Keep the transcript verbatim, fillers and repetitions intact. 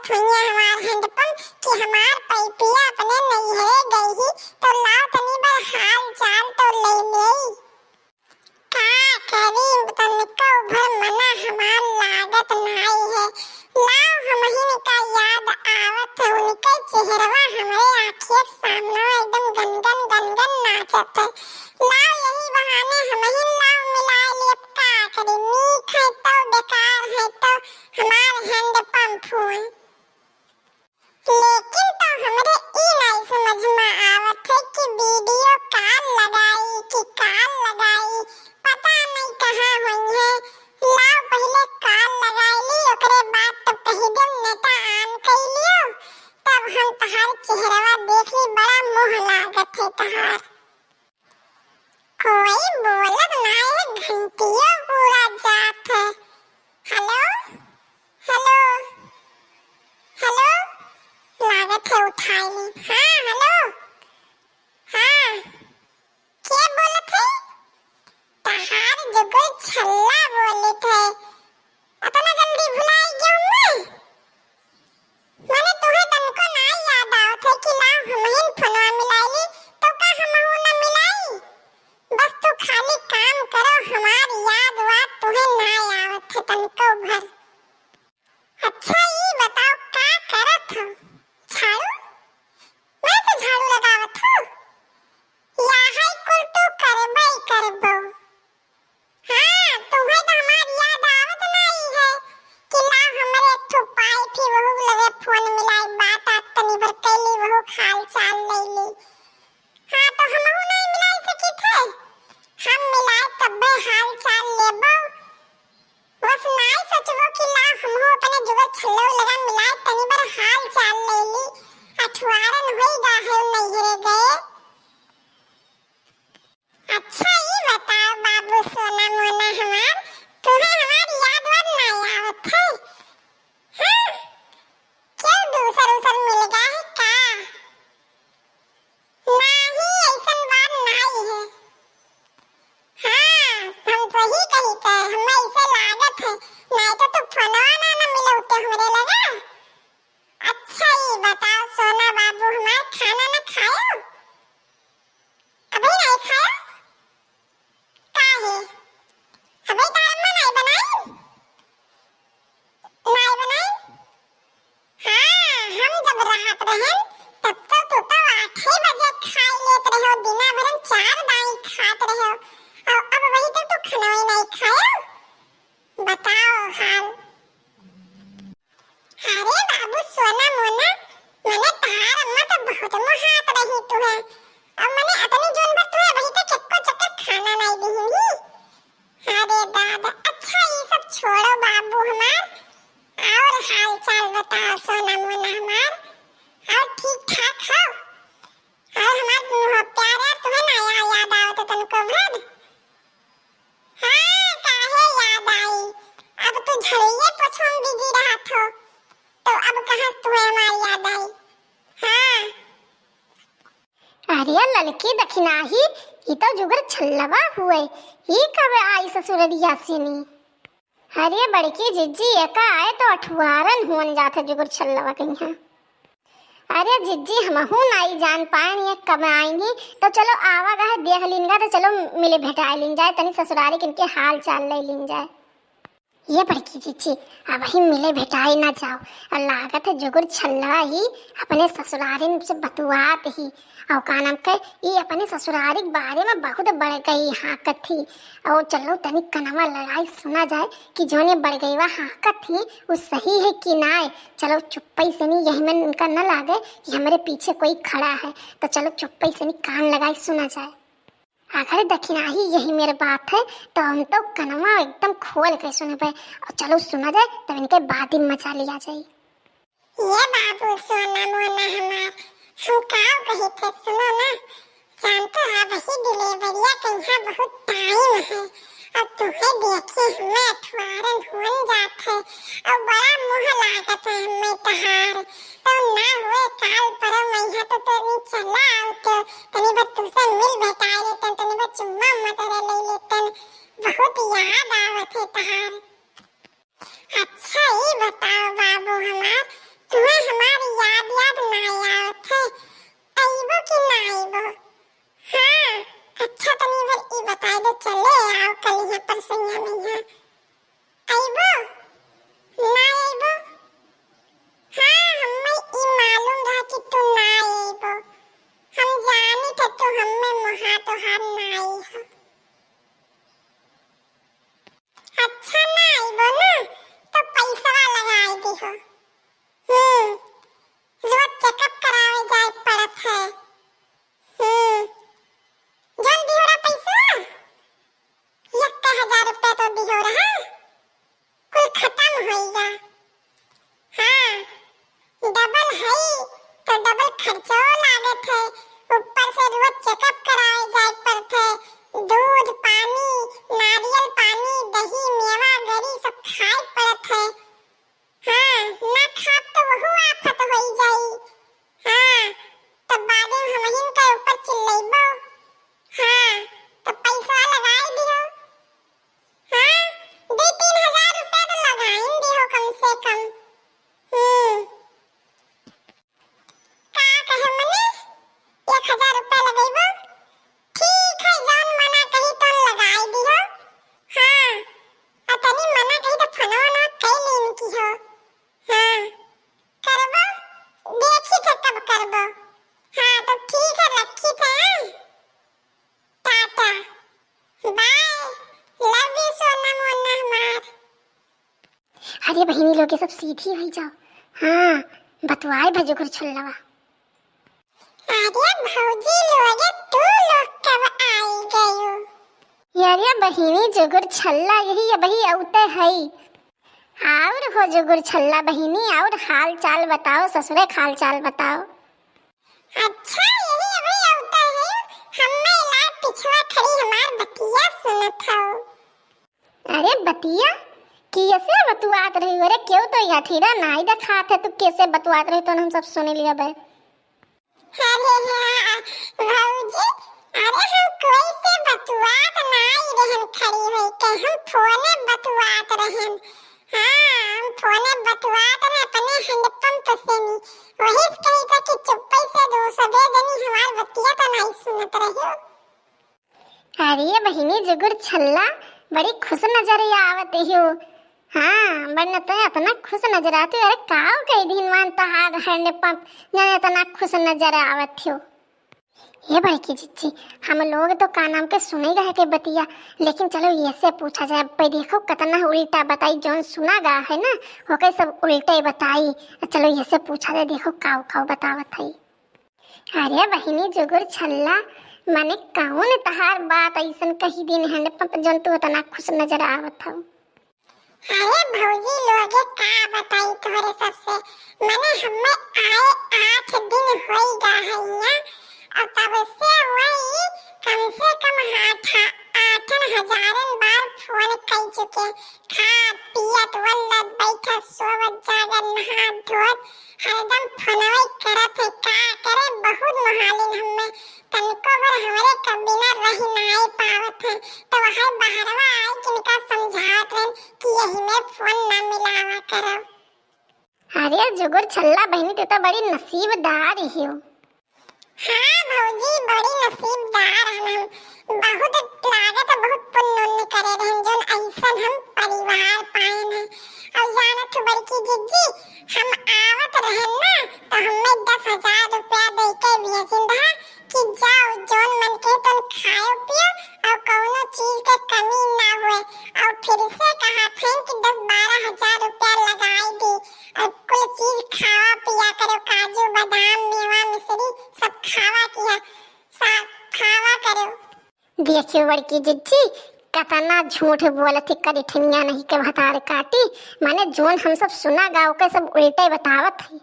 भुइयाँ हमार हैंडपंप कि हमार पइपिया अपने नैहरे गई ही, तो लाओ तनी बर हाल चाल तो ले लेई। का करी, तनिको भर मना हमार लागत नाई है। लाओ हमहिन का याद आवत है, उनके चेहरवा हमरे आँखिए सामने एकदम गनगन गनगन नाचत है। लाओ यही बहाने हमहिन लाओ मिलाए लेब, का करी, नीक है तो बेकार है तो हमार हैंडपंप हुए। लेकिन तो हमरे ई नाई समझ में आवत है कि वीडियो कॉल लगाई कि कॉल लगाई, पता नहीं कहाँ हुई है। लाओ पहिले कॉल लगाई ली, ओकरे बाद तो कही देम नेटा on कई लियो, तब हम तहार चेहरवा देखी, बड़ा मोह लागत है तहार। कोई बोलत ना है, घंटियो पूरा जात है। हेलो, हेलो, हेलो, लागत है उठाई ली। हाँ, हेलो, हाँ, के बोलत है? तहार जुगुर छल्ला बोलत है। अतना जल्दी भुलाई गयो मैं? मने तोहे तनको ना याद आवत है कि लाओ हमहिन फोनवा मिलाई ली, तो का हमहू ना मिलाई? बस तू खाली काम करो, हमार याद वाद तोहे ना आवत है तनको भर। अच्छा ई बताओ का करत हो? झाड़ू? मैं तो झाड़ू लगावत हूँ। या है कुल तू करबे करबो। हाँ, तुम्हें तो हमार याद आवत नाई है कि ला हमरे एक ठो पाइप ही वहू लगे फोन मिलाई, बात आत तनी भर कैली, वहू हाल चाल ले ली। हाँ, तो हमहू नाई मिलाई सकी थे, हम मिलाई तब्बे हाल चाल लेबो। बस नाई सोचबो कि ला हमहू अपने जुगर छल्लो लगा मिलाई तनी भर हाल चाल ले ली, अठवारन होई गा है नैहरे गए। अच्छा ई बताओ बाबू सोना मोना हमार, तुम्हें हमार याद वाद ना आवत है? हाँ? क्यों दूसर उधर मिल गया है का? नहीं, ऐसन बात नहीं है। हाँ, हम सही कही थे, हमें ऐसे लागत है, नहीं तो तू फोनवा ना, ना मिलौते हमरे लगा। अच्छा ई बताओ सोना बाबू हमार, खाना ना खायो? अभी नहीं खायो? काहे? अबे तार अम्मा नाई बनाई? नाई बनाई? हाँ, हम जब रहत रहन, तब तो तू तो आठे बजे खाई लेत रहो, दिना भर हम चार दाई खात रहो, और अब वही तो तू खनवे नाई खायो। बताओ हाल। अरे बाबू सोना मोना, मने तार अम्मा तो बहुत मोहात रही तुहे। अब मने अतनी जोन भर तुहे वही तो चक्को चक्कर खाना नाई दिहिन ही। अरे दादा, अच्छा ई सब छोड़ो बाबू हमार, और हाल चाल बताओ सोना मोना हमार, और ठीक ठाक हो? और हमार मुँह प्यार यार तुम्हें ना या-, याद आओ तो तनको भर। हाँ, काहे याद आई? अब तू झड़िए पोछो में बिजी रहत हो, तो अब कहाँ तुम्हें हमार याद आई? हाँ। अरे ललकी दखिनाही, ई तो जुगर छल्लवा हुए, ई कब आई ससुररिया से नी? अरे बड़की जिज्जी, एका आए तो अठवारन हुअन जात है जुगर छल्लवा कहिया। अरे जिज्जी, हमहू नाई जान पाएन ये कब आएंगी, तो चलो आवा गए देख लीन गा, तो चलो मिले भेटाए लीन जाए, तनी ससुरारी किनके हाल चाल ले लीन जाए। ये बड़की जिज्जी, अबही मिले भेटाए ना जाओ, और लागत है जुगर छल्लवा ही अपने ससुरारिन से बतुआत ही, और का नाम के, ई अपने ससुरारी के बारे में बहुत बड़कई हाँकत थी। और चलो तनी कनवा लगाई सुना जाए कि जौन ये बड़गईवा हाँकत थी, उ सही है कि नाय। चलो चुप्पई से नी, यही में उनका न लागे कि हमरे पीछे कोई खड़ा है, तो चलो चुप्पई से नी कान लगाई सुना जाए। अगर दखिनाही यही मेरे बात है, तो हम तो कनवा एकदम खोल के सुनबे, और चलो सुना जाए, तब इनके बाद ही मजा लिया जाए। ये बाबू सोना मोना हमार, हम काव कही थे सुनो ना, जानते हो वही डिलीवरिया के यहाँ बहुत टाइम है, अब तुम्हें देखे हमें अठवारन हुन जात है, और बड़ा मुँह लागत है हमें तहार, तो ना हुए काल परम यहाँ तो तनी चला आओ तो, तनी बस तुमसे मिल भेटाए लेतन, तनी बस चुम्मा उम्मा तेरे ले लेतन, बहुत याद आवत है तहार। अच्छा ई बताओ बाबू हमार, खर्चो लागत है, ऊपर से रोज checkup कराए जाए पड़त है, दूध, पानी, नारियल पानी, दही, मेवा, गरी सब खाए पड़त है। हाँ, ना खाब तो वहू आफत होई जाई। हाँ, तब बाद में हमहिन के ऊपर चिल्लैबो। हाँ, तो पैसा लगाई दियो। हाँ, दो तीन हजार रुपया तो लगाइन दियो कम से कम। हम्म। का कहे मने? एक हजार रुपया लगइबो? ठीक है, जौन मना कही तौन लगाई दिहो। हाँ, अतनी मना कही तो फोनवा ना कई लेन की हो। हाँ, करबो, देखी थे कब करबो। हाँ, तो ठीक है, रखी थे, हाँ? टाटा, bye, love you सोना मोना हमार। अरे बहिनी लोग, ये सब सीधी होइ जाओ। हाँ, बतुआए भा जुगुर छल्लवा। अरे भौजी लोग, तू लोग कब आई गयो? अरे बहिनी जुगुर छल्ला, यही अबही अउते हई। और हो जुगुर छल्ला बहिनी, और हाल चाल बताओ, ससुरे के हाल चाल बताओ। अच्छा, यही अबही अउते हई, हम्मे ला पिछवा खड़ी हमार बतिया सुनत हौ। अरे बतिया, कैसे बतुआत रही? अरे केहू तो यठीरा नाई देखात है, तू कैसे बतुआत रही तो हम सब सुन लिया बे। अरे हाँ, भौजी, अरे हम कोई से बतुआत नाई रहन खड़ी होई के, हम फोने बतुआत रहन। हाँ, हम फोने बतुआत रहे अपने हैंडपंप से नी। वही से कही था कि चुप्पे से दो सबे जनी हमार बतिया तो नाई सुनत रही। अरे बहिनी जुगुर छल्ला, बड़ी खुश नजर आवत हो। हाँ, बड़न तो इतना खुश नजर आती हो। अरे काव कई दिन मान तहार हैंडपंप, जाने इतना खुश नजर आवत हो। ये बड़की जिज्जी, हम लोग तो का नाम के सुने गए के बतिया, लेकिन चलो ये से पूछा जाए। अब देखो कितना उल्टा बताई, जौन सुना गा है ना, ओके सब उल्टे बताई। चलो ये से पूछा जाए, देखो काव काव बतावत है। अरे बहिनी जुगुर छल्ला, माने कौन तहार बात अइसन कही दिन हैंडपंप जौन तू इतना खुश नजर आवत हौ? अरे भौजी लोगे का बताई तोहरे सबसे, माने हमें आए आठ दिन होई गा है यहाँ, और तब से वही कम से कम आठ, आठन हजारन बार फोन कई चुके, खात पियत वल्लत बैठत सोवत जागत नहात धोत हरदम फोनवे करत है। का करे, बहुत मोहालिन हम्मे, तनको भर हमरे क बिना रह नाई पावत है। तो वह बहरवा आए किनका समझावत रहन कि यही में फोन ना मिलावा करो। अरे जुगुर छल्ला बहिनी, तू तो बड़ी नसीबदार हो। हाँ भौजी, बड़ी नसीबदार हन हम। बहुत लागत बहुत पुण्य उण्य करे रहन, जौन अइसन हम परिवार पाएन है। और जानत हो बड़की जिज्जी, हम आवत रहन ना, तो हमें दस हजार रुपया दे के भेजिन रहा कि जाओ, जौन मन के तौन खाओ पियो और कौनो चीज के कमी ना हुए। और फिर से कहा थे कि दस बारह हजार रुपया लगाई दी और कुल चीज खावा पिया करो, काजू, बादाम, मेवा, मिश्री, सब खावा किया, सा-, खावा करो। देखियो बड़की जिज्जी, कतना झूठ बोलत ही, करिठनिया नहीं के भतार काटी, माने जौन हम सब सुना गा, ओके सब उल्टे बतावत ही।